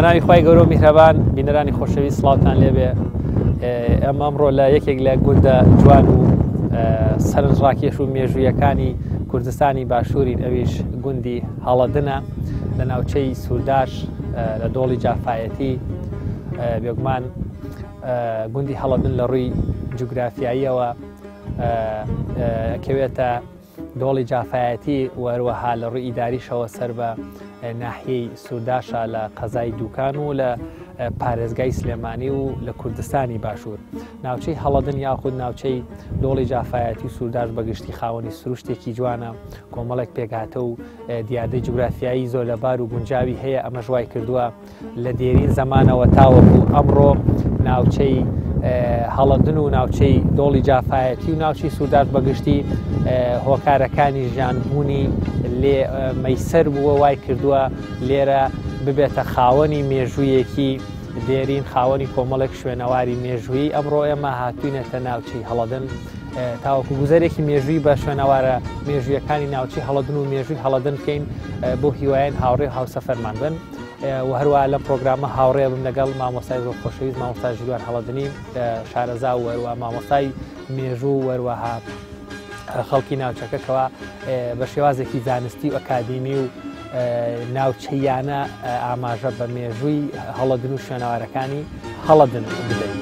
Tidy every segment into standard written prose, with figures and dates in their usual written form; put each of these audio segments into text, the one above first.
بەناوی خوای گەورە و میهرەبان بینەرانی خۆشەویست سڵاوتان لێبێ ئەمە ئەمڕۆ لە یەکێک لە گوندە جوان و سەرنجڕاکێش و مێژوویەکانی کوردستانی باشوورین ئەویش گوندی هەڵەدنە لە ناوچەی سوورداش لە دۆڵی جافایەتی بێگومان گوندی هەڵەدن لە ڕووی جوگرافیاییەوە کەوێتە دۆڵی جافایەتی و هەروەها لە ڕووی ئیداریشەوە سەر بە ناحیەی سورداشە لە قەزای دوکان و لە پارێزگای سلێمانی و لە کوردستانی باشوور. ناوچەی هەڵەدن یاخود ناوچەی دۆڵی جافایەتی و سورداش بەگشتی خاوەنی سروشتێکی جوانە، کۆمەڵێک پێکهاتە و دیاردەی جوگرافیایی زۆر لەبار و گونجاوی هەیە، ئەمەش وای کردووە لە دێرین زەمانەوە تاوەکو ئەمڕۆ ناوچەی هەڵەدن و ناوچەی دۆڵی جافایەتی و ناوچەی سورداش بەگشتی هۆکارەکانی ژیانبوونی لێ مەیسەر بووە وای کردووە لێرە ببێتە خاوەنی مێژوویەکی دێرین خاوەنی کۆمەڵێک شوێنەواری مێژوویی ئەمڕۆ ئێمە هاتوینەتە ناوچەی هەڵەدن تاوەکو گوزەرێکی مێژووی بە شوێنەوارە مێژوویەکانی ناوچەی هەڵەدن و مێژووی هەڵەدن بکەین بۆ هیوایەن هاوڕێ و هاوسەفەرمان بن. و هەروە لەم پرۆگرامە هاوڕێ بم لەگەڵ مامۆستای زۆر خۆشەویست مامۆستا ژیروان هەڵەدنی شارەزا و هەروە مامۆستای مێژوو وەروەها خەڵکی ناوچەکە کەوا بە شێوازێکی زانستی و ئەکادیمی و ناوچەیانە ئاماژە بە مێژووی هەڵەدن و شوێنەوارەکانی هەڵەدن بدەین.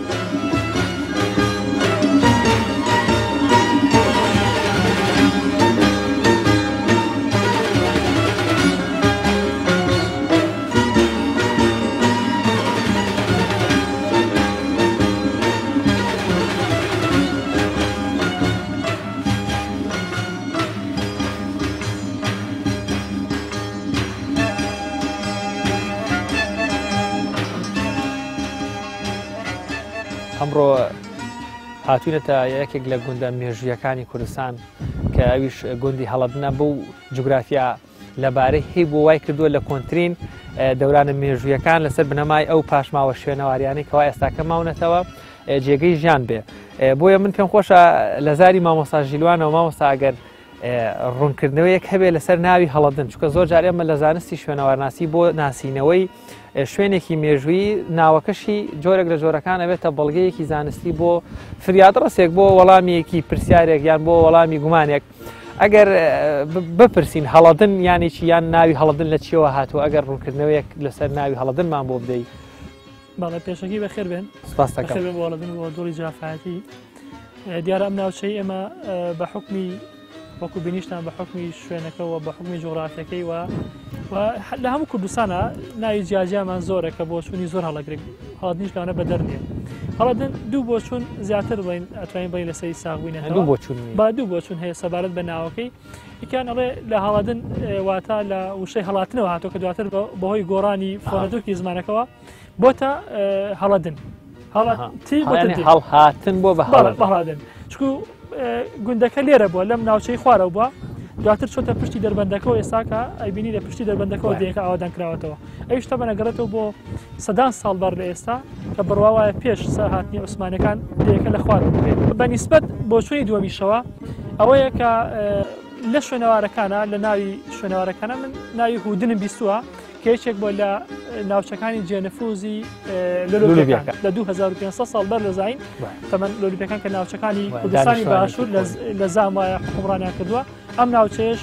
ئەمڕۆ هاتوینەتە یەکێک لە گوندە مێژوویەکانی کوردستان کە ئەویش گوندی هەڵەدنە بۆ جوگرافیا لەبارەی هەی بۆ وای کردووە لە کۆنترین دەورانە مێژوویەکان لەسەر بنەمای ئەو پاشماوە شوێنەواریانەی کەوا ئێستاکە ماونەتەوە جێگەی ژیان بێ بۆیە من پێم خۆشە لە زاری مامۆستا ژیلوانەوە مامۆستا ئەگەر ڕوونکردنەوەیەک هەبێ لەسەر ناوی هەڵەدن چونکە زۆر جار ئێمە لە زانستی شوێنەوارناسی بۆ ناسینەوەی شوێنێکی مێژوویی ناوەکەشی جۆرێک لە جۆرەکان ئەبێتە بەڵگەیەکی زانستی بۆ فریادڕەسێک بۆ وەڵامیەکی پرسیارێک یان بۆ وەڵامی گومانێک ئەگەر بپرسین هەڵەدن یانێکی یان ناوی هەڵەدن لە چیەوە هاتووە ئەگەر ڕوونکردنەوەیەک لەسەر ناوی هەڵەدنمان بۆ بدەیت. بەڵێ پێشەکی بەخێر بێن سپاس دەکەم. بەخێر بێن بۆ هەڵەدن بۆ دۆڵی جافایەتی. دیارە ئەم ناوچەی ئێمە بە حوکمی وەکو بینیشتان بە حوکمی شوێنەکەەوە بە حوکمی جوغرافیەکەی و لە هەموو کوردستانە ناوی جیاجیامان زۆرە کە بۆچوونی زۆر هەڵەگرێک هەڵەدنیش لەوانە بەدەر نییە. هەڵەدن دوو بۆچوون زیاتر بڵین ئەتوانین بڵین لەسەری ساغبووینەتەوە دوو بۆچوون با دوو بۆچوون هەیە سەبارەت بە ناوەکەی یەکیان ئەڵێ لە هەڵەدن واتە لە وشەی هەڵاتنەوە هاتووە کە دواتر بەهۆی گۆڕانی فۆنەتۆکی زمانەکەوە بۆتە هەڵەدن هەڵهاتن بۆ بە هەڵادن چکو گوندەکە لێرە بووە لەم ناوچەی خوارەوە بووە دواتر چۆتە پشتی دەربەندەکەەوە ئێستاکە ئەیبینی لە پشتی دەربەندەکەەوە دێکە ئاوادان کراوەتەوە ئەویش تەبەن ئەگەڕێتەوە بۆ سەدان ساڵ بەر لە ئێستا کە بڕوا وایە پێش هاتنی عوسمانەکان دێکە لە خوارەوە بێت بە نیسبەت بۆچوونی دووەمیشەوە ئەوەیە کە لە شوێنەوارەکانە لە ناوی شوێنەوارەکانە من ناوی هودنم بیستووە کە یەکێک بۆ لە ناوچەکانی جێنفوزی لۆلوبیەکان لە 2500 ساڵ بەر لە زین تەمەن لۆلوبیەکان کە ناوچەکانی کوردستانی باشوور لە زام وایە حکومڕانیان کردووە ئەم ناوچەیەش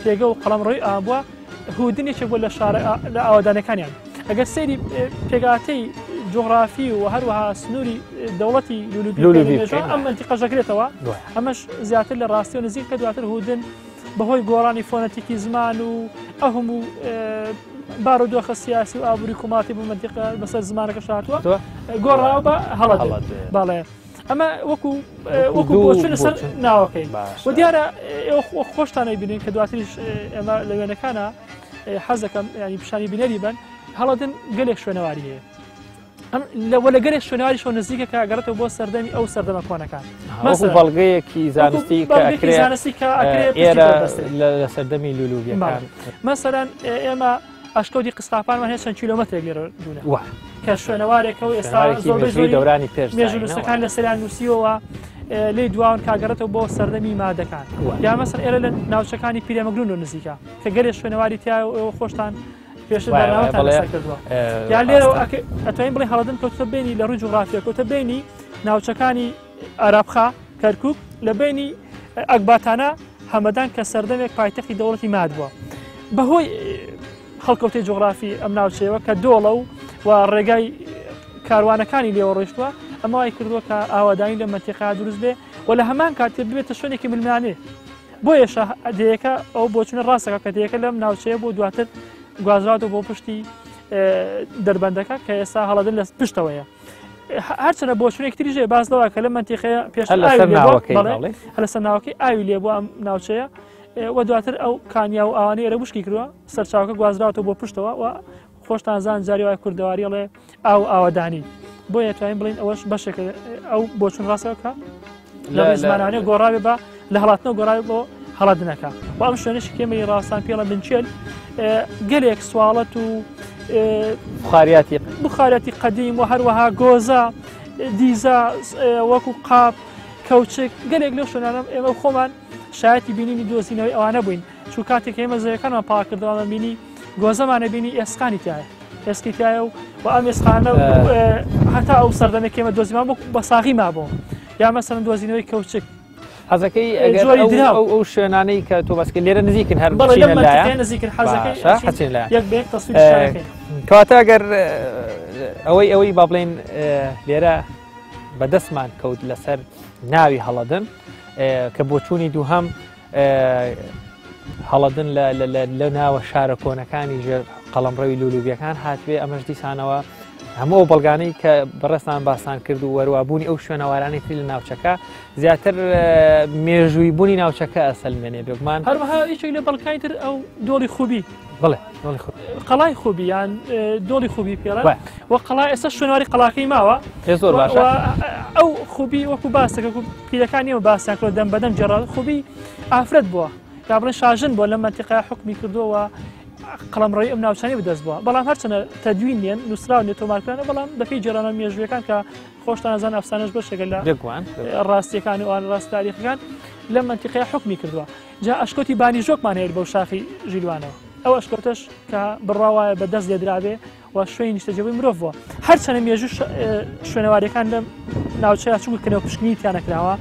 پێگە و قەڵەمڕۆی ئاوان بووە هودن یەکێک بووە لە شارە لە ئاوادانەکانیان ئەگەر سەیری پێکهاتەی جوغرافی و هەروەها سنووری دەوڵەتی لولوبی ئەم منتیقە ژەکرێتەوە ئەمەش زیاتر لە ڕاستی و نزیک کە دواتر هودن بەهۆی گۆڕانی فۆنەتیکی زمان و ئەو هەموو بارودۆخە سیاسی و ئابووری کۆمەڵاتی بۆ منتیقە بەسەر زمانەکە شاتوە گۆڕاوە بە هەڵەدن بەڵێ ئەمە وەکو وەکو بۆچون لەسەر ناوەکەی و دیارە خۆشتانەی بینین کە دواتریش ئێمە لە وێنەکانە حەز دەکەم ینی پیشانی بینەری بن هەڵەدن گەلێک شوێنەواری هەیە. ئەم لەوە لەگەرێ شوێنەواریشەوە نزیکە کە ئەگەڕێتەوە بۆ سەردەمی ئەو سەردەمە کۆنەکان. وەکو بەڵگەیەکی زانستی کە ئەکرێ زانستی کە ئەکرێ ئێرە لە سەردەمی لولوبیەکان. مەسەلەن ئێمە ئەشکەوتی قسقاپانمان هەیە چەند کیلۆمەترێک لێرە دوورە کە شوێنەوارێکە و ئێستا زۆربەی زۆری دەورانی پێش مێژوونووسەکان لەسەریان نووسیوەوە لێی دواون کاگەڕێتەوە بۆ سەردەمی مادەکان. یا مەسەلەن ئێرە لە ناوچەکانی پیرەمەگرون نزیکە کە گەلێ شوێنەواری تیا خۆشتان پێشتر بەرنامەتان لەسەر کردووە. یا لێرەوە ئەتوانین بڵێین هەڵەدن کەوتە بینی لە ڕووی جوغرافیە کەوتە بینی ناوچەکانی ئەرابخا کەرکک لە بینی ئەکباتانە هەمەدان کە سەردەمێک پایتەختی دەوڵەتی ماد بووە. بەهۆی هەڵکەوتەی جوغرافی ئەم ناوچەیەوە کە دۆڵە و و ڕێگای کاروانەکانی لێوە ڕۆیشتووە ئەمە وای کردووە کە ئاوادانی لە مەنتیقا دروست بێ و لە هەمان کاتێ ببێتە شوێنێکی ململانێ. بۆیەشە دێیەکە ئەو بۆچونە ڕاستەکە کە دێیەکە لەم ناوچەیە بۆ دواتر گوازراوەتەوە بۆ پشتی دەربەندەکە کە ئێستا هەڵەدن لە پشتەوەیە. هەرچەنە بۆچونێک تریش هەیە باس لەوە کە لەم مەنتیقەیە پێش هەر لەسەر ناوەکەی ئاوی لێ بۆ ئەم ناوچەیە و دواتر ئەو کانیا و ئاوانەی ئێرە وشکی کردووە سەرچاوەکە گوازراوەتەوە بۆ پشتەوە و خۆشتان زان جاری وای کوردەواری ئەڵێ ئاو ئاوەدانی بۆیە توانین بڵین ئەوەش بەشێک ئەو بۆچون ڕاستەکە لە زمانانە گۆڕاوێ بە لە هەڵاتنەوە گۆڕاوێ بۆ هەڵەدنەکە و ئەم شوێنش کێمەی ڕاستان پێڵە بنچێل گەلێک سواڵەت و بخاریاتی بخاریاتی قەدیم و هەروەها گۆزە دیزە وەکو قاپ کەوچک گەلێک لەو شوێنانە ئێمە خۆمان شایەتی بینینی دۆزینەوەی ئەوانە بووین چون کاتێک ئێمە زەویەکانمان پاکردەوە بینی گۆزەمانە بینی ئێسقانی تایە ئێسکی تایە و و ئەم ئێسقانە هەتا ئەو سەردەمێک ئێمە دۆزیمان بۆ بە ساغی مابوو یا مەسەلەن دۆزینەوەی کەوچک حەزەکەی ئەگەر ئەو شوێنانەی کە تۆ باسکە لێرە نزیکن هەر بەڵێ نزیکن حەزەکەی حەچین لە یەک بە یەک تەسویر کەواتە ئەگەر ئەوەی ئەوەی با بڵێین لێرە بەدەستمان کەوت لەسەر ناوی هەڵەدن کە بۆچوونی دووهەم هەڵەدن لە ناوە شارە کۆنەکانی ژێر قەڵەمڕەوی لولوبیەکان هاتبێ ئەمەش دیسانەوە هەموو ئەو بەڵگانەی کە بەڕێزتان باسان کرد و وەروابوونی ئەو شوێنەوارانەی تری لە ناوچەکە زیاتر مێژووی بوونی ناوچەکە ئەسەلمێنێ بێگومان هەروەها یەکێک لە بەڵگەکانی تر ئەو دۆڵی خوبی بڵێ دۆڵی خوبی قەڵای خوبی یان دۆڵی خوبی پێڵێ و قەڵا ئێستا شوێنەواری قەڵاکەی ماوە زۆر باشە ئەو خوبی وەکو باسەکە پیرەکانی ئێمە باسیان کردووە دەم بەدەم گێڕا خوبی ئافرەت بووە یا بڵێن شاژن بووە لەم مەنتیقەیە حوکمی کردووە و قەڵەمڕەوی ئەم ناوچانەی بەدەست بووە بەڵام هەرچەنە تەدوین نییە نووسراو نیە تۆمارکرانە بەڵام بەپێی گێڕانەوە مێژوویەکان کە خۆشتان ئەزان ئەفسانەش بەشێکە لە ڕاستیەکان و ئەوان ڕاست تاریخەکان لەم مەنتیقەیە حوکمی کردووە جا ئەشکەوتی بانیژۆکمان هەیە بەو شاخی ژیلوانەوە ئەو ئەشکەوتەش کە بڕوا وایە بە دەست لێدرابێ و شوێنی نیشتەجێبووی مرۆڤ بووە. هەرچەنە مێژوو شوێنەواریەکان لەم ناوچەیە چونکە کنەوە پشکنینی تیا نەکراوە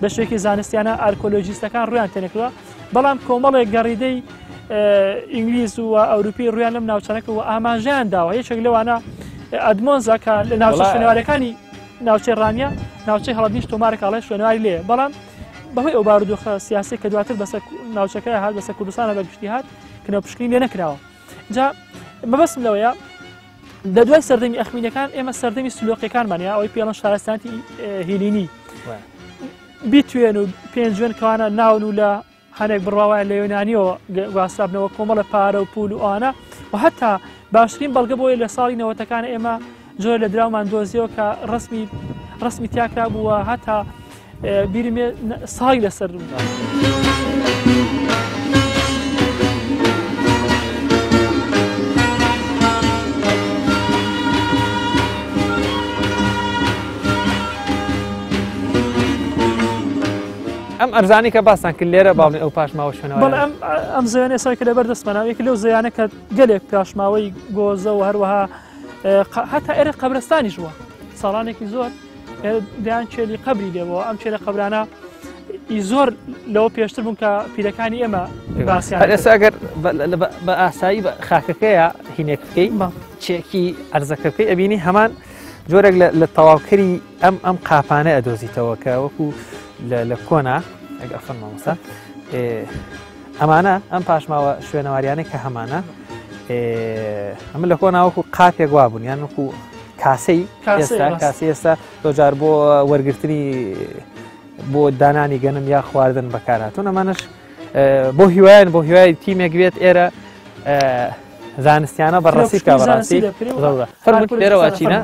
بە شێوەیەکی زانستیانە ئارکۆلۆژیستەکان ڕویان تێنەکردووە بەڵام کۆمەڵێک گەڕیدەی ئینگلیز و ئەوروپی ڕویان لەم ناوچانە کردووە ئاماژەیان داوە یەکێک لەوانە ئەدمۆنزا کە لە ناوچە شوێنەوارەکانی ناوچەی ڕانیە ناوچەی هەڵەدنیش تۆمارەکەڵێ شوێنەواری لێ بەڵام بەهۆی ئەو بارودۆخە سیاسی کە دواتر بەسەر ناوچەکە هات بەسەر کوردستانە بەگشتی هات کنەوە پشکنین لێ نەکراوە جا مەبەستم لەوەیە لە دوای سەردەمی ئەخمینەکان ئێمە سەردەمی سلۆقیەکانمان یا ئەوەی پێڵەن شارستانتی هیلینی بیتوێن و پێنجوێن کەوانە ناون و لە هەنێک بڕواوایە لە یۆنانیەوە گواسترابنەوە کۆمەڵە پارە و پول و ئەوانە و هەتا باشترین بەڵگە بۆیە لە ساڵی نەوەتەکان ئێمە جۆر لە دراومان دۆزیەوە کە ڕسمی ڕسمی تیاکرا بووە هەتا بیرم ساڵی لەسەر ئەم ئەرزانی کە باسان کرد لێرە باڵی ئەو پاشماوە شوێنەوە بەڵێ ئەم ئەم زەویانە ئێستا کە لەبەر دەستمانە یەکێک لەو زەویانە کە گەلێک پاشماوەی گۆزە و هەروەها هەتا ئێرە قەبرستانیش بووە ساڵانێکی زۆر دەیان چێلی قەبری لێبەوە ئەم چێلە قەبرانە زۆر لەوە پێشتر بوون کە پیرەکانی ئێمە باسیان ئێستا ئەگەر بە ئاسایی بە خاکەکەیە هینێک بکەی چێکی ئەرزەکە بکەی ئەبینی هەمان جۆرێک لە تەواوکەری ئەم ئەم قاپانە ئەدۆزیتەوە کە وەکو لە کۆنا ئەگە ئەفەن مامۆستا ئەمانە ئەم پاشماوە شوێنەواریانەی کە هەمانە ئەمە لە کۆنا وەکو قاپێک وابوون یان وەکو کاسەی ئێستا کاسی ئێستا زۆجار بۆ وەرگرتنی بۆ دانانی گەنم یا خواردن بەکارهاتون ئەمانش بۆ هیوایان بۆ هیوای تیمێک بێت ئێرە زانستیانە بەڕاستی بکە بەڕاستی فەرموو لێرەوە چینە.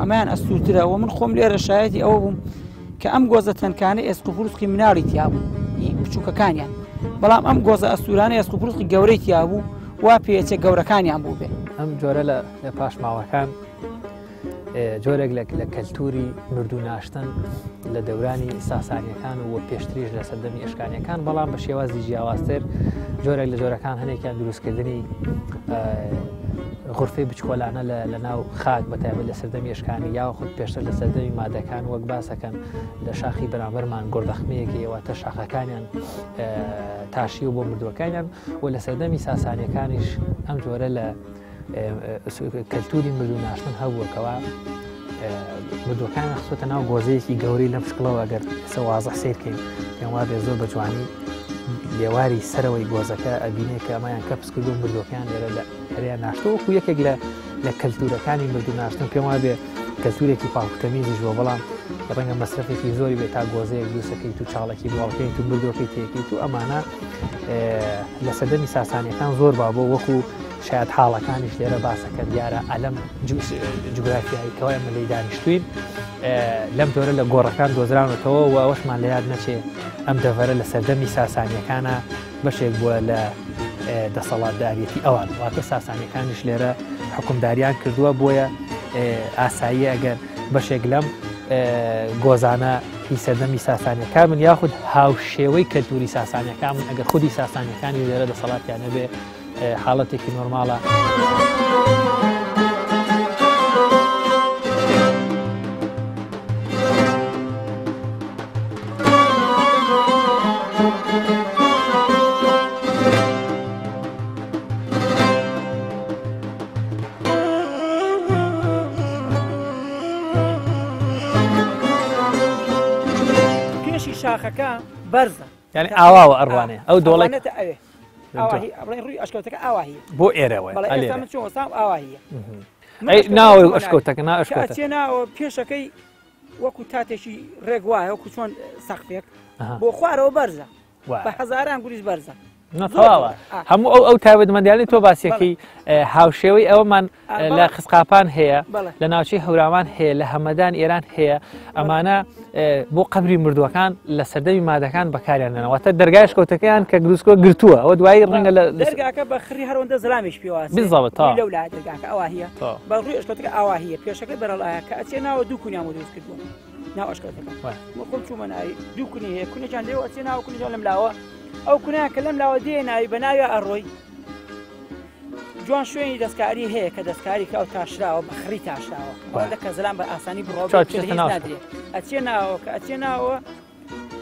ئەمەیان ئەستوورترە و من خۆم لێرە شایەتی ئەوە بووم کە ئەم گۆزە تەنکانە ئێسک و پروسقی مناڵی تیا بوو بچووکەکانیان، بەڵام ئەم گۆزە ئەستوورانە ئێسک و پروسقی گەورەی تیا بوو وا پێچێ گەورەکانیان بوو بێ. ئەم جۆرە لە پاشماوەکان جۆرێک لە کەلتوری مردوو ناشتن لە دەورانی ساسانیەکان و پێشتریش لە سەردەمی ئەشکانیەکان، بەڵام بە شێوازی جیاوازتر. جۆرێک لە جۆرەکان هەنێکیان دروستکردنی غرفەی بچکۆلانە لە ناو خاک، بە تایبەت لە سەردەمی ئەشکانی یاخود پێشتر لە سەردەمی مادەکان، وەک باسەکەن لە شاخی بەرامبەرمان گۆردەخمەیەکی واتە شاخەکانیان تاشی و بۆ مردووەکانیان، و لە سەردەمی ساسانیەکانیش ئەم جۆرە لە کەلتوری مردوو ناشتن هەبووە کەوا مردووەکان خستوتە ناو گۆزەیەکی گەورەی لەم شکڵەوە. ئەگەر ئێستا وازح سیرکەین پێم وابێ زۆر بە جوانی لێواری سەرەوەی گۆزەکە ئەبینێ کە ئەمەیان کەپس کردو مردووەکان لێرە لە هەریان ناشتووە وەکو یەکێک لە کەلتورەکانی مردوو ناشتن. پێم وابێ کەلتورێکی پاکوتەمیزیش بووە، بەڵام ڕەنگە مەسرەفێکی زۆری بێت تا گۆزەیەک دروستەکەیت و چاڵێکی بۆڵکەیت و مردووەکەی تێکیت و ئەمانە لە سەردەمی ساسانیەکان زۆر بابوو، وەکو شاید حاڵەکانیش لێرە باسەکە دیارە ئەلەم جوگرافیایی کەوای ئەمە لێی دانیشتوین لەم جۆرە لە گۆڕەکان دۆزراونەتەوە و ئەوەشمان لە یاد نەچێ ئەم دەڤەرە لە سەردەمی ساسانیەکانە بەشێک بووە لە دەسەڵاتداریەتی ئەوان، واتە ساسانیەکانیش لێرە حکومداریان کردووە. بۆیە ئاساییە ئەگەر بەشێک لەم گۆزانە هی سەردەمی ساسانیەکان من یاخود هاوشێوەی کەلتوری ساسانیەکان من، ئەگەر خودی ساسانیەکانی لێرە دەسەڵاتیان نەبێ حاڵەتێکی نۆرماڵە. پێشی شاخەکە بەرزە، یعنی ئاواوە ئەڕوانێ ئەو دۆڵێک ئەوێ ئاواهی ئەڵێ ڕووی ئەشکەوتەکە ئاواهی بۆ ئێرەوە بەڵێ ئێستا من چۆن وەستام ئاواهیە. ئەی ناوە ئەشکەوتەکە نا ئەشکەوتە چێ ناوە پێشەکەی وەکو تاتێکی ڕێک وایە، وەکو چۆن سەقفێک بۆ خوارەوە بەرزە، بە هەزاران گوریس بەرزە. تەواوە هەموو ئەو تایبەتمەندیانەی تۆ باسیەکەی هاوشێوەی ئەومان لە خسقاپان هەیە، لە ناوچەی هەورامان هەیە، لە هەمەدان ئێران هەیە. ئەمانە بۆ قەبری مردووەکان لە سەردەمی مادەکان بەکاریان دەنەوەتە دەرگای شکەوتەکەیان کە دروستکۆ گرتووە، ئەوە دوایی ڕەنگە لە دەرگاکە بە خڕی هەروەندە زرامیش پێوە بالضبط لەولا دەرگاکە ئەوە هەیە بە ڕووی ئەشکەوتەکە ئاوا هەیە، پێشەکە بەرەڵایە کە ئەچێ ناوە دوو کونیان بۆ دروست کردووە ناو ئەشکەوتەکە. خۆم چوومە ناوی دوو کونی هەیە، کونێکیان لێوە ئەچێ ناوە، کونێکیان لەم لاوە. ئەو کونیان کە لەم لاوە دێ ناوی بە ناوی ئەڕۆی جوان شوێنی دەستکاری هەیە کە دەستکاری کە ئەو تاشراوە بە خڕی تاشراوە، ئەوەندە کە زەلام بە ئاسانی بڕۆ نادرێ. ئەچێ ناوە کە ئەچێ ناوە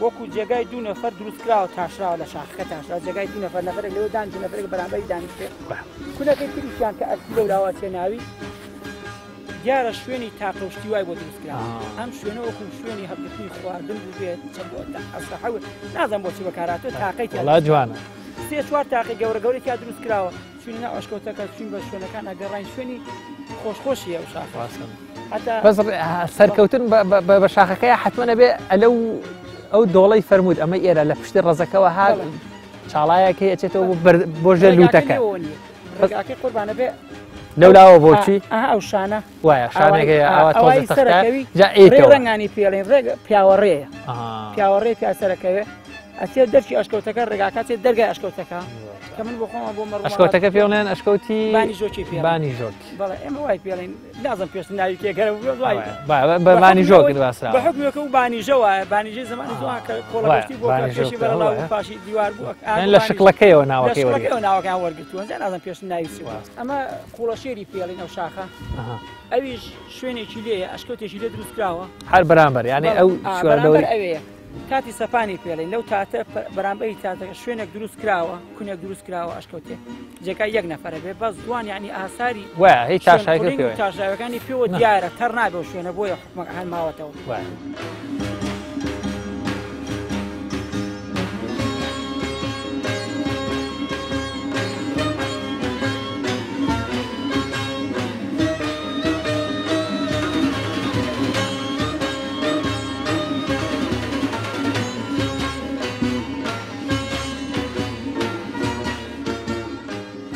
وەکو جێگای دوو نەفەر دروست کراوە تاشراوە لە شاخەکە تاشراوە، جێگای دوو نەفەر، نەفەرێک لەوێ دانیشت، نەفەرێک بەرامبەری دانیشتێ. کونەکەی تریشیان کە ئەچی لەو لاوە ئەچێ ناوی دیارە شوێنی تاقە و شتی وای بۆ دروست کراوە. ئەم شوێنە وەکو شوێنی هەڵگرتنی خواردن بوو بێت، چەند بۆ ئەسلحە نازانم بۆچی بەکارهاتووە، تاقەی تیا وەڵا جوانە. سێ چوار تاقی گەورە گەورەی تیا دروست کراوە. چوینە ناو ئەشکەوتەکە، چوین بە شوێنەکان ئەگەڕاین، شوێنی خۆشخۆشی ئەو شاخە. حتا بەس سەرکەوتن بە شاخەکەی حتممە نەبێ ئەلەو ئەو دۆڵەی فەرموود ئەمە ئێرە لە پشتی ڕەزەکەوە هات چاڵایەکەی ئەچێتەوە بۆ ژێر لووتەکە. ڕێگاکەی قوربانە بێ لەولاوە بۆچی؟ ئەو شانە وایە شانێک هەیە ئاوا تۆزە تەختە سەرەکەوی جا ئێتەوە. ڕەنگانی پێڵێن ڕێگ پیاوەڕێیە، پیاوەڕێ پیا سەرەکەوێ ئەچێت دەرچی ئەشکەوتەکە، ڕێگاکە چێت دەرگای ئەشکەوتەکە کە من بۆ خۆمە بۆ مەڕ ئەشکەوتەکە پێڵێن ئەشکەوتی بانی ژۆکی پێ بانی ژۆک. بەڵێ ئێمە وای پێڵێن، نازم پێشتر ناوی کێ گەرە وای. بە بانی ژۆک باسراوە. بە حکمێکە و بانیژە وایە، بانیژەی زمانی زوان کە کۆڵەگەشتی بۆ پێشی بەرەڵا و پاشی دیوار بوو. لە شکڵەکەیەوە ناوەکەی وەرگرتووە. لە شکڵەکەیەوە ناوەکەیان وەرگرتووە. نازم پێشتر ناوی چی بوو. ئەمە قوڵەشێری پێڵین ئەو شاخە، ئەویش شوێنێکی لێیە، ئەشکەوتێکی لێ دروست کراوە هەر بەرامبەر، یعنی ئەو بەرامبەر ئەوەیە. تاتی سەپانی پێڵین لەو تاتە بەرامبەری تاتەکە شوێنێک دروست کراوە کونێک دروست کراوە ئەشکەوتێک جێگای یەک نەفەرە بێ بەس دوان یعنی ئاساری وایە هی تاشایەکە پێوە تاشاوەکانی پێوە دیارە تەڕ نابێ شوێنە بۆیە حکومەکە هەر ماوەتەوە وایە.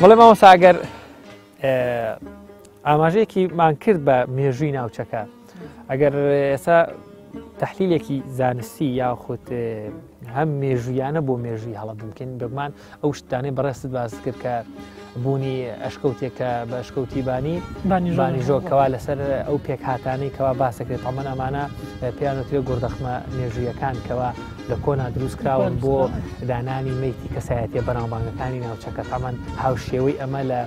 بەڵێ مامۆستا ئەگەر ئاماژەیەکیمان کرد بە مێژووی ناوچەکە ئەگەر ئێستا تحلیلێکی زانستی یاخود هەم مێژویانە بۆ مێژوی هەڵە بمکەین بێگومان ئەو شتانەی بەڕێزت باس کرد کە بوونی ئەشکەوتێکە بە ئەشکەوتی بانی بانیژۆ کەوا لەسەر ئەو پێکهاتانەی کەوا باسەکرێت تەمەن ئەمانە پێیان وترێ گوڕدەخمە مێژوویەکان کەوا لە کۆنا دروست کراون بۆ دانانی میتی کەسایەتیە بەناوبانگەکانی ناوچەکە تەمەن هاوشێوەی ئەمە لە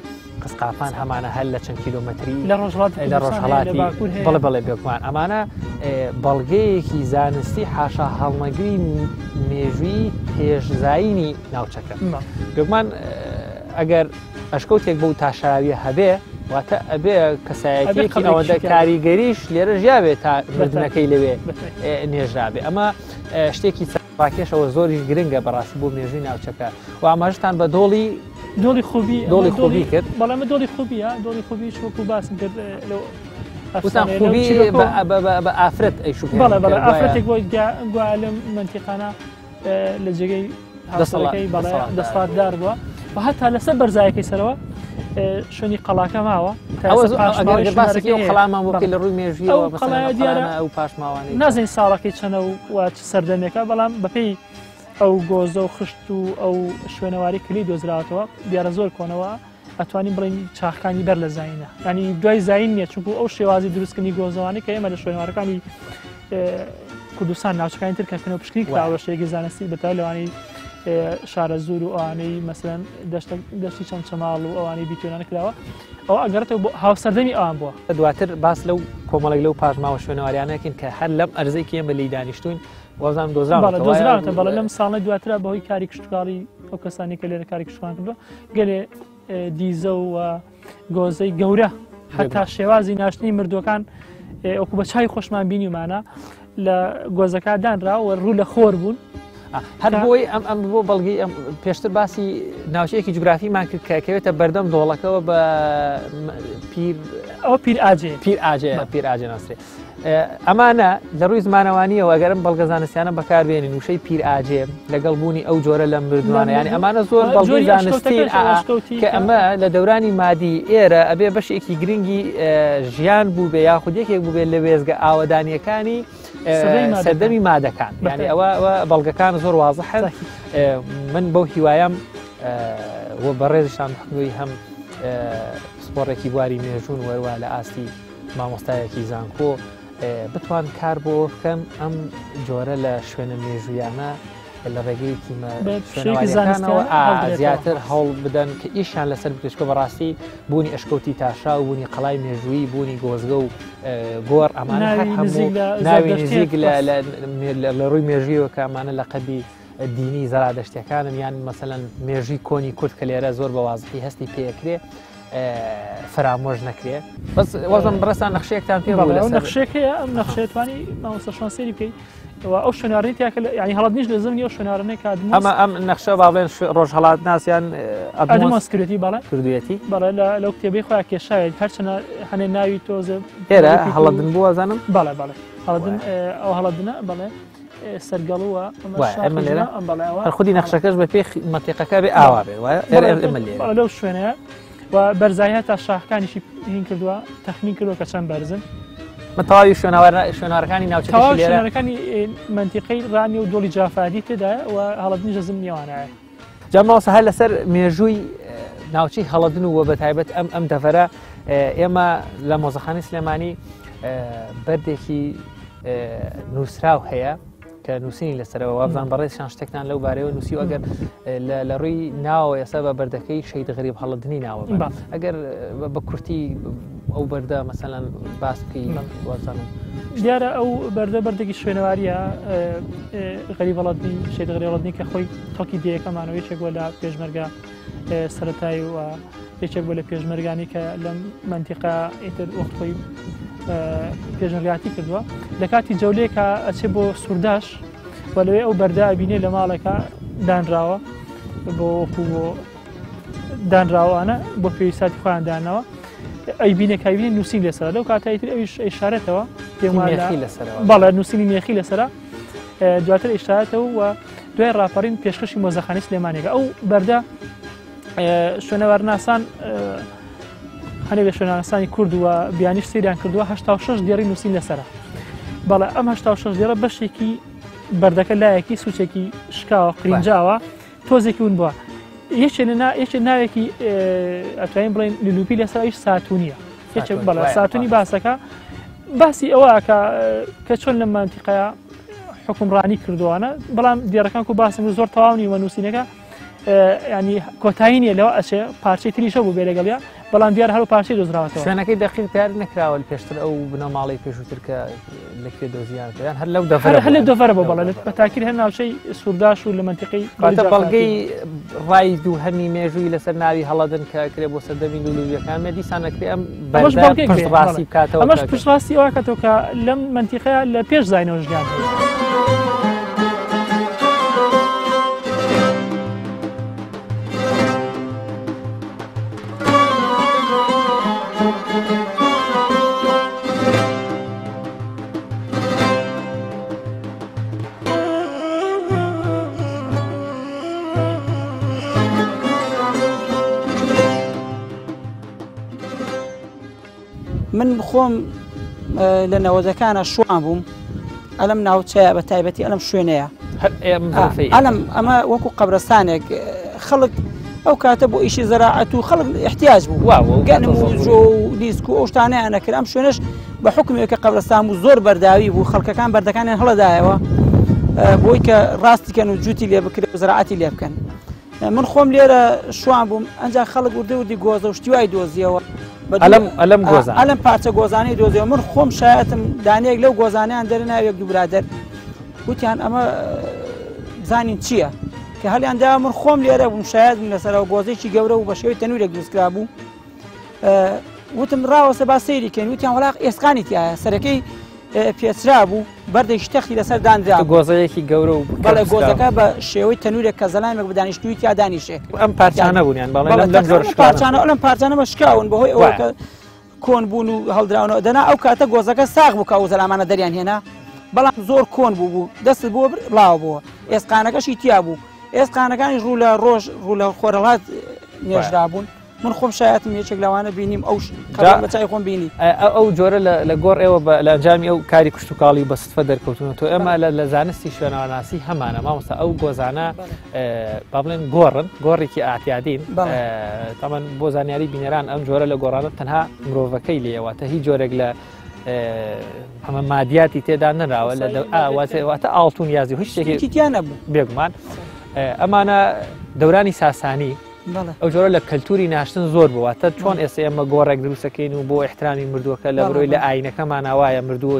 قسقافان هەمانە هەر لە چەند کیلۆمەتری لە ڕۆژهەڵات لە ڕۆژهەڵاتی بەڵێ بەڵێ بێگومان ئەمانە بەڵگەیەکی زانستی حاشا هەڵنەگری مێژووی پێشزایینی ناوچەکە بێگومان ئەگەر ئەشکەوتێک بەو تاشاویە هەبێ واتە ئەبێ کەسایەتێکی ئەوەندە کاریگەریش لێرە ژیابێ تا مردنەکەی لەوێ نێژرابێ ئەمە شتێکی ڕاکێشەوە زۆریش گرنگە بەڕاستی بۆ مێژووی ناوچەکە و ئاماژتان بە دۆڵی دۆڵی خوبی دۆڵی خوبی کرد بەڵام دۆڵی خوبیە دۆڵی خوبی وەکو باسم کرد لەو وتان خوبی بە ئافرەت ئەیشو بەڵێ بەڵێ ئافرەتێک بۆ گوایە لەم مەنتیقانە لە جێگەی هاوسەرەکەی بەڵێ دەسەڵاتدار بووە و هەتا لەسەر بەرزایەکەی سەرەوە شوێنی قەڵاکە ماوە قەڵامان بۆ لە ڕووی مێژوویەوە قەڵایە دیارە ئەو پاشماوانەی نازانین ساڵەکەی چەنە و چ سەردەمێکە بەڵام بەپێی ئەو گۆزە و خشت و ئەو شوێنەواری کلی دۆزراوەتەوە دیارە زۆر کۆنەوە ئەتوانین بڵێین چاخەکانی بەر لە زایینە ینی دوای زایین نییە چونکو ئەو شێوازی دروستکردنی گۆزەوانی کە ئێمە لە شوێنەوارەکانی کوردستان ناوچەکانی تر کە کنە پشکنی کراوە شتێکی زانستی بەتا لەوانەی شارە زور و ئەوانەی مەسەن دەشتی چەمچەماڵ و ئەوانەی بیتۆنانە کراوە ئەو ئەگەرێتەوە بۆ هاوسەردەمی ئەوان بووە دواتر باس لەو کۆمەڵێک لەو پاشماوە شوێنەواریانەکەین کە هەر لەم ئەرزەی کە ئێمە لێی دانیشتوین وازانم دۆزراونەتەوە دۆزراونەتە بەڵێ لەم ساڵی دواترا بەهۆی کاری کشتتوکاڵی ئەو کەسانی کە لێرە کاری کشتوکان کردووە گەلێ دیزە و گۆزەی گەورە هەتا شێوازی ناشتنی مردوەکان ئەوکو بە چای خۆشمان بینیمانە لە گۆزەکە دانرا و ڕوو لە خۆر بوون. هەر بۆی ئەم ئەم بۆ بەڵگەی ئەم پێشتر باسی ناوچەیەکی جوگرافیمان کرد کە کەوێتە بەردەم دۆڵەکەوە بە پیر ئەو پیر ئاجێ پیر ئاجێ پیر ئاجێ ناسرێ. ئەمانە لە ڕووی زمانەوانیەوە ئەگەر ئەم بەڵگە زانستیانە بەکاربێنین وشەی پیر ئاجێ لەگەڵ بوونی ئەو جۆرە لە مردوانە یانی ئەمانە زۆر بەڵگەی زانستین کە ئەمە لە دەورانی مادی ئێرە ئەبێ بەشێکی گرنگی ژیان بوو بێ یاخود یەکێک بوو بێت لە وێزگە ئاوەدانیەکانی سەردەمی مادەکان یعنی ئەوە بەڵگەکان زۆر وازحن من بەو هیوایم و بەڕێزیشان حکوی هەم پسپۆڕێکی بواری مێژوون وەروە لە ئاستی مامۆستایەکی زانکۆ بتوان کار بۆ بکەن ئەم جۆرە لە شوێنە مێژوویانە لە ڕێگەی تیمە شوێنەوە زیاتر هەوڵ بدەن کە ئیشیان لەسەر بکرێت بەڕاستی بوونی ئەشکەوتی تاشا و بوونی قەڵای مێژوویی بوونی گۆزگە و گۆڕ ئەمانە هەموو ناوی نزیک لە ڕووی مێژوویەوە کە ئەمانە لە قەبی دینی زەرادەشتەکانن یان مەسەلەن مێژووی کۆنی کورد کە لێرە زۆر بە وازحی هەستی پێکرێ فەرامۆش نەکرێ بەس وەزم بڕێستان نەخشەیەکتان پێ بوو لەسەر نەخشەیەک هەیە ئەم نەخشەیە توانی مامۆستا شوان سەیری بکەی و ئەو شوێنارەی تیا کە یعنی هەڵەدنیش لە زمنی ئەو شوێنارانەی کە ئەدمۆس ئەمە ئەم نەخشە با بڵێن ڕۆژهەڵات ناسیان ئەدمۆس کردوێتی بەڵێ کردوێتی بەڵێ لەو کتێبەی خۆیان کێشاوێت هەرچەنە هەنێ ناوی تۆزێ ئێرە هەڵەدن بووە زانم بەڵێ بەڵێ هەڵەدن ئەو هەڵەدنە بەڵێ سەرگەڵووە ئەمە لێرە هەر خودی نەخشەکەش بە پێی مەتیقەکە بێ ئاوا بێ وایە ئێمە لێرە لەو شوێنەیە و بەرزایی تا شاخەکانیشی هین کردووە تەخمین کردووە کە چەند بەرزن من تەواوی شوێنەوارەکانی ناوچەکەشی تەواوی شوێنەوارەکانی مەنتیقەی ڕانیە و دۆڵی جافادی تێدایە و هەڵەدنیش لە زمنیەوانایە جا مامۆستا هەر لەسەر مێژووی ناوچەی هەڵەدن و بە تایبەت ئەم ئەم دەڤەرە ئێمە لە مۆزەخانی سلێمانی بەردێکی نووسراو هەیە کە نووسینی لەسەرەوە وابزان بەڕێزیان شتێکتان لەو بارەیەوە نووسی و ئەگەر لە ڕووی ناوە ئێستا بە بەردەکەی شەید غریب هەڵەدنی ناوە ئەگەر بە کورتی ئەو بەردە مەسەلەن باس بکەی وازانم. دیارە ئەو بەردە بەردێکی شوێنەواریە غەریبەڵەدنی شەید غەریبەڵەدنی کە خۆی خەڵکی دێیەکەمانەوە یەکێک بووە لە پێشمەرگە سەرەتایی و یەکێک بووە لە پێشمەرگانی کە لەم مەنتیقە ئیتر وەخت خۆی پێشمەرگاتی کردووە لە کاتی جەولەیەکە ئەچێ بۆ سورداش و لەوێ ئەو بەردە ئەبینێ لە ماڵێکە دانراوە بۆ وەکو بۆ دانراوانە بۆ پێویستاتی خۆیان دانەوە ئەیبینێ کایبینێ نووسین لەسەر لەو کاتایی تر ئەویش ئەیشارێتەوە پێم بەڵێ نووسینی مێخی لەسرە دواتر ئیشارەتەوە و دوای ڕاپەڕین پێشکەشی مۆزەخانی سلێمانێکە ئەو بەردە شوێنەوارناسان هەنێک لە شوێناناسانی کورد و بیانیش سەیریان کردووە 86 دێڕی نووسین لەسرە بەڵێ ئەم 86 دێڕە بەشێکی بەردەکە لایەکی سوچێکی شکاوە قرینجاوە تۆزێکی ون بووە یەکێ لە یەکێ ناوێکی ئەتوانین بڵێن لولوپی لەسەر ئەویش ساتونیە یەکێک بەڵێ ساتونی باسەکە باسی ئەوە کە چۆن لە مانتیقەیە حکومڕانی کردوانە بەڵام دێڕەکان کو باسم زۆر تەواو نیوە نووسینەکە ینی کۆتایی نیە لەوە ئەچێ پارچەی تریشە بوو بێ لەگەڵیا بەڵام دیار هەرو پارچەی دۆزراوەتەوە. شوێنەکەی دەقیق دیار نەکراوە پێشتر ئەو بنەماڵەی پێشووتر کە لە کوێ دۆزیان یان هەر لەو دەڤەرە هەر لە دەڤەرە بۆ بەڵێ بە تاکیر هەر ناوچەی سورداش و لە مەنتیقەی کاتە بەڵگەی ڕای دووهەمی مێژووی لەسەر ناوی هەڵەدن کە کرێ بۆ سەردەمی لولویەکان بێ دیسان ئەکرێ ئەم بەردە پشتڕاستی بکاتەوە ئەمەش پشتڕاستی ئەوە کاتەوە کە لەم مەنتیقەیە لە پێش زاینەوە ژیان هەیە. من خۆم لە نەوەدەکانە شوان بووم ئەلم ناوچەیە بە تایبەتی ئەلم شوێنەیە ئەلم ئەمە وەکو قەبرستانێک خەڵک ئەو کاتە بۆ ئیشی زەراعەت و خەڵک احتیاج بوو گەنم و جۆ و نیسک و ئەو شتانەیان نەکرد ئەم شوێنەش بە حکومێک کە قەبرستان بوو زۆر بەرداوی بوو خەڵکەکان بەردەکانیان هەڵەدایەوە بۆی کە ڕاستی کەن و جووتی لێ بکرێت و زراعەتی لێ بکەن من خۆم لێرە شوان بووم ئەنجا خەڵک وردە وردی گۆزە و شتی وای دۆزیەوە ئەلم گۆزان ئەلم پارچە گۆزانەی دۆزیەوە من خۆم شایەتم دانەیەک لەو گۆزانیان دەرناوێک دوو برادەر وتیان ئەمە بزانین چییە کە هەلیان دا من خۆم لێرە بووم شاید بووم لەسەرەوە گۆزێکی گەورە و بە شێوەی تەنورێک دروستکرا بوو وتم ڕاوەسە با سەیری کەین وتیان وڵاق ئێسقانی تایە سەرەکەی پێچرا بوو بەردێکی تەختی لەسەر دانرا گۆزەیەکی گەورە و بەڵێ گۆزەکە بە شێوەی تەنورێک کە زەلامێک بە دانیشتووی تیا دانیشێ ئەم پارچانە بوونیان بەڵێ لەم زۆر پارچانە ئەم پارچانە بە شکاون بەهۆی ئەوە کە کۆن بوون و هەڵدراونەوە دەنا ئەو کاتە گۆزەکە ساغ بوو کە ئەو زەلامانە دەریان هێنا بەڵام زۆر کۆن بوو بوو دەست بۆ ڵاوە بووە ئێسقانەکەشی تیا بوو ئێسقانەکانیش ڕوو لە ڕۆژ ڕوو لە خۆرەڵات نێژرا بوون من خۆم شایەتم یەکێک لەوانە بینیم ئەو بە چای خۆم بینی ئەو جۆرە لە گۆڕ ئێوە لە ئەنجامی ئەو کاری کشتتوکاڵی بە ستفە دەرکەوتون تۆ ئێمە لە زانستی شوێنەوەناسی هەمانە مامۆستا ئەو گۆزانە با بڵێن گۆڕن گۆڕێکی ئاعتیادین تامان بۆ زانیاری بینەران ئەم جۆرە لە گۆڕانە تەنها مرۆڤەکەی لێوە تە هیچ جۆرێک لە ئەمە مادیاتی تێدا نراوە لە واتە ئاڵتون یازی هیچ شتێکی تیا نەبوو بێگومان ئەمانە دەورانی ساسانی ئەو جۆرە لە کەلتوری ناشتن زۆر بووە تا چۆن ئێستا ئێمە گۆڕێک دروستەکەین و بۆ احترامی مردووەکە لە بڕۆی لە ئاینەکەمانەوایە مردووە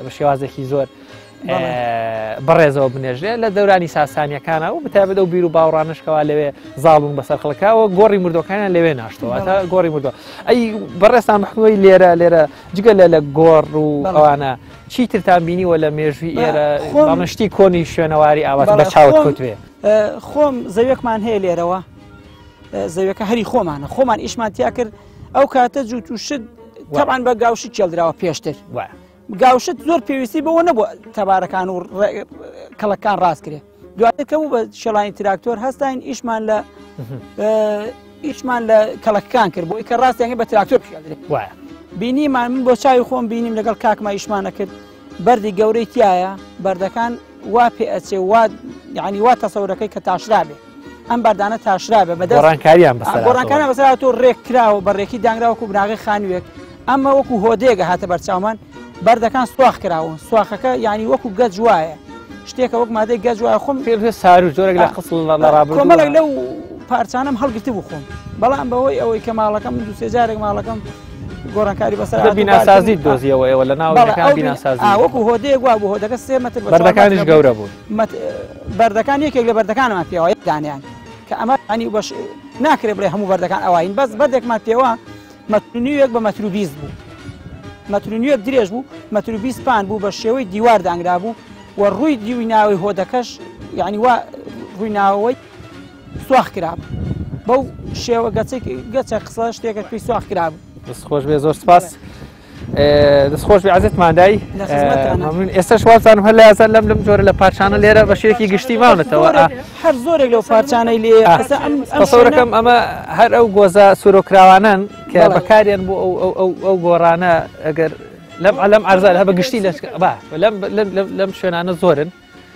بە شێوازێکی زۆر بەڕێزەوە بنێژرێ لە دەورانی ساسانیەکانە و بتابێت ئەو بیر و باوەڕانشکەوە لەوێ زاڵ بوون بەسەر خەڵکەوە گۆڕی مردوەکانیان لەوێ ناشتەوە تا گۆڕی مردووە ئەی بەڕێستان بەحکوی لێرە لێرە جگە لە لە گۆڕ و ئەوانە چیترتان بینیوە لە مێژووی ئێرە خۆم شتی کۆنی شوێنەواری ئاوات بە چاوت کەوتبێ خۆم زەویەکمان هەیە لێرەوە زەویەکە هەری خۆمانە خۆمان ئیشمان تیا کرد ئەو کاتە جووت و شت تەبان بە گاوشی کێڵدراوە پێشتر گاوشت زۆر پێویستی بەوە نەبوو تەبارەکان و کەڵەکان ڕاست کرێ دواتر کە بوو بە شێڵانی تراکتۆر هەستاین ئیشمان لە ئیشمان لە کەڵەکان کرد بۆی کە ڕاستیان بە تراکتۆر بشێڵدرێ وایە بینیمان من بۆ چاوی خۆم بینیم لەگەڵ کاکما ئیشمانە کرد بەردی گەورەی تایە بەردەکان وا پێ ئەچێ وا یعنی وا تەسەورەکەی کە تاشرابێ ئەم بەردانە تاشرابێ بە گۆڕانکاریان بەسەر گۆڕانکاریان بەسەر هاتووە ڕێک کراوە بە ڕێکی دانراوە وەکو بناغەی خانوویەک ئەمە وەکو هۆدەیەک هاتە بەرچاومان بەردەکان سواخ کراون سواخەکە یعنی وەکو گەج وایە شتێکە وەک مادەی گەج وایە خۆم پێ سارو جۆرێک لە قسڵ لە ڕابردوو کۆمەڵێک لەو پارچانەم هەڵگرتبوو خۆم بەڵام بەهۆی ئەوەی کە ماڵەکەم دوو سێ جارێک ماڵەکەم گۆڕانکاری بەسەر بیناسازی دۆزیەوە ئێوە لە ناو بیناسازی وەکو هۆدەیەک وا بوو، هۆدەکە 3 مەتر بەردەکانیش گەورە بوون. بەردەکان یەکێک لە بەردەکانمان پێوە دانیان کە ئەمە ینی بەش ناکرێ بڵێ هەموو بەردەکان ئەوین، بەس بەردێکمان پێوە مەتر نیوێک بە مەتر و 20 بوو، مەتر نیوێک درێژ بوو، مەتر و 20 پان بوو، بە شێوەی دیوار دانرا بوو و ڕووی دیوی ناوەی هۆدەکەش یعنی وا ڕووی ناوەوەی سواخ کرا بوو بەو شێوە گەچە قسە شتێکە پێی سواخ کرا بوو. دەست خۆش بێ، زۆر سپاس. دەست خۆش بێ عزیزماندای. ئێستاش وازانم هەر لە یازان لەم لەم جۆرە لە پارچانە لێرە بە شێوەیەکی گشتی ماونەتەوە. هەر زۆرێک لەو پارچانەی لێ تەسەورەکەم ئەمە هەر ئەو گۆزە سوورۆکراوانن کە بەکاریان بۆ ئەو گۆڕانە، ئەگەر لەم لەم عەرزە هە بە گشتی لەم شوێنانە زۆرن.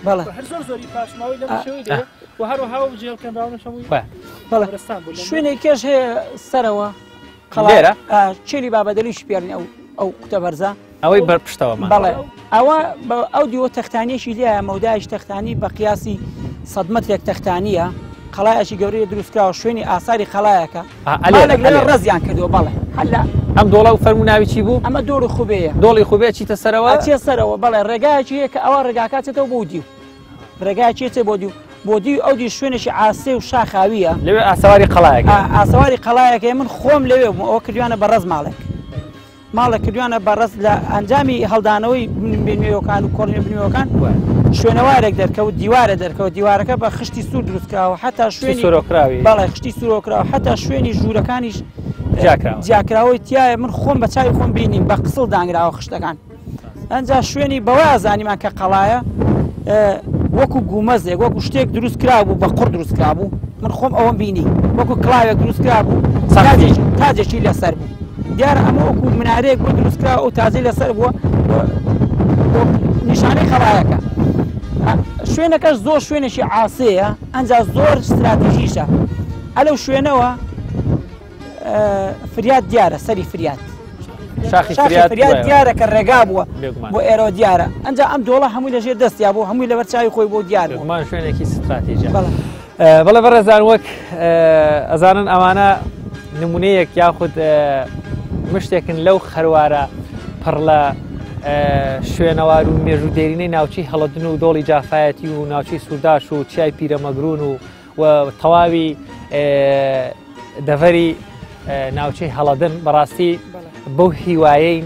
بەڵێ هەر زۆر زۆری پاشماوەی لەم شێوەی لێ و هەروەها و جێڵکەنراونەش هەمووی بەڵێ شوێنێکێش هەیە سەرەوە لێرە چێلی بابەدەلیش پێرن ئەو کوتە بەرزە ئەوەی بەر پشتەوە. بەڵێ ئەوە ئەو دیوە تەختانیەکی لێیە، مەودایش تەختانی بە قیاسی 100 مەترێک تەختانیە، قەڵایەکی گەورەی دروستکراوە، شوێنی ئاساری قەڵایەکە لێ ڕەزیان کردووە. بەڵێ هەلا ئەم دۆڵە و فەرموو ناوی چی بوو؟ ئەمە دۆڵی خوبێیە. دۆڵی خوبێ چیتە سەرەوە؟ چیە سەرەوە بەڵێ، ڕێگایەکی هەیە کە ئەوە ڕێگاکە چێتەوە بۆ دیو، ڕێگایەکی چێ بۆ دیو، بۆ دیو ئەو دی شوێنێکی عاسێ و شاخاویە، لەوێ ئاسەواری قەڵایەکە. ئاسەواری قەڵایەکە. من خۆم لەوێ بووم، ئەوە کردویانە بە ڕەز، ماڵێک ماڵێک کردویانە بە ڕەز. لە ئەنجامی هەڵدانەوەی بنوێەکان و کۆڵنی بنوێەکان شوێنەوارێک دەرکەوت، دیوارە دەرکەوت، دیوارەکە بە خشتی سوور دروستکراوە، حتا شوێنی سوورۆکراوی. بەڵێ خشتی سوورۆکراوە، حتا شوێنی ژوورەکانیش جیاکراوەی تایە. من خۆم بە چاوی خۆم بینیم بە قسڵ دانراوە خشتەکان. ئەنجا شوێنی بەوە زانیمان کە قەڵایە، وەکو گومەزێک وەکو شتێک دروست کرا بوو، بە قوڕ دروست کرا بوو. من خۆم ئەوەم بینی وەکو کڵاوێک دروست کرا بوو، تاجێکی لەسەر بوو. دیارە ئەمە وەکو منارەیەک بۆ دروست کرا، ئەو تاجەی لەسەر بووە نیشانەی قەڵایەکە. شوێنەکەش زۆر شوێنێکی عاسەیە، ئەنجا زۆر استراتیژیشە. ئەلەو شوێنەوە فریاد دیارە، سەری فریاد شاخی فریاد دیارە کە ڕێگا بووە بۆ ئێرەوە دیارە. ئەنجا ئەم دۆڵە هەمووی لەژێر دەستیا بوو، هەمووی لەبەر چاوی خۆی بۆ دیار بوو. بێگومان شوێنێکی استراتیژە. بەڵێ بەڕێزان، وەک ئەزانن ئەمانە نمونەیەک یاخود مشتێکن لەو خەروارە پڕ لە شوێنەوار و مێژوو دێرینەی ناوچەی هەڵەدن و دۆڵی جافایەتی و ناوچەی سوورداش و چیای پیرەمەگرون و تەواوی دەڤەری ناوچەی هەڵەدن. بەڕاستی بەو هیوایەی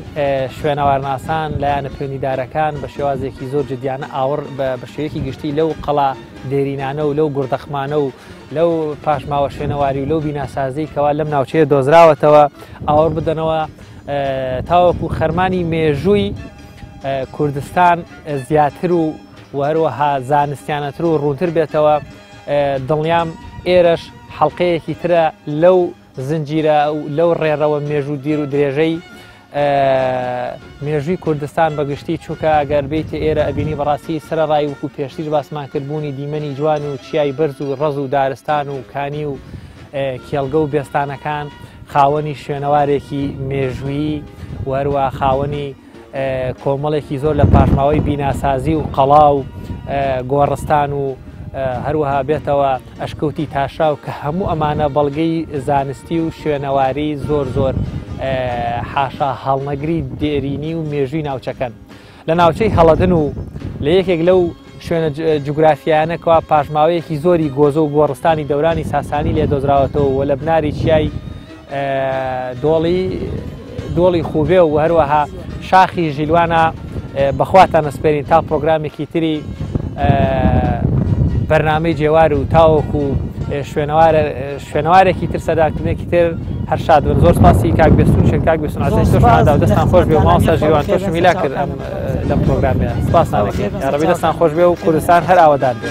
شوێنەوارناسان لایەنە پەیوەندیدارەکان بە شێوازێکی زۆر جدیانە ئاوڕ بە شێوەیەکی گشتی لەو قەڵا دێرینانە و لەو گوردەخمانە و لەو پاشماوە شوێنەواری و لەو بیناسازی کەوا لەم ناوچەیە دۆزراوەتەوە ئاوڕ بدەنەوە، تاوەکو خەرمانی مێژووی کوردستان زیاتر و هەروەها زانستیانەتر و ڕوونتر بێتەوە. دڵنیام ئێرەش حەڵلقەیەکی ترە لەو زنجیرە لەو ڕێڕەوە مێژوو دیر و درێژەی مێژووی کوردستان بەگشتی، چونکە ئەگەر بیت ئێرە ئەبینی بەڕاستی سەرڕای وەکو پێشتر باسمان کردبوونی دیمەنی جوان و چیای بەرز و ڕەز و دارستان و کانی و کێڵگە و بێستانەکان، خاوەنی شوێنەوارێکی مێژوویی و هەروە خاوەنی کۆمەڵێکی زۆر لە پاشماوەی بیناسازی و قەڵا و گۆڕستان و هەروەها بێتەوە ئەشکەوتی تاشاو، کە هەموو ئەمانە بەڵگەی زانستی و شوێنەواری زۆر زۆر حاشا هەڵنەگری دێرینی و مێژووی ناوچەکەن. لە ناوچەی هەڵەدن و لە یەکێک لەو شوێنە جوگرافیانە کەوا پاشماوەیەکی زۆری گۆزە و گۆڕستانی دەورانی ساسانی لێ دۆزراوەتەوە و لە بناری چیای دۆڵی خوبێ و هەروەها شاخی ژیلوانە بەخواتان ئەسپێرین تا پرۆگرامێکی تری بەرنامەی جێوار و تاوەکو شوێنەوارێکی تر سەردانکردنێکی تر هەر شاد بن. زۆر سپاسی کاک بێستون شێن، کاک بێستون عزیز تۆشمان دا و دەستان خۆش بێ و مامۆستا ژیوان تۆشم هیلاک کرد لەم پرۆگرامەیە. سپاستان دەکەین. یاڕەبی دەستان خۆش بێ و کوردستان هەر ئاوەدان بێ.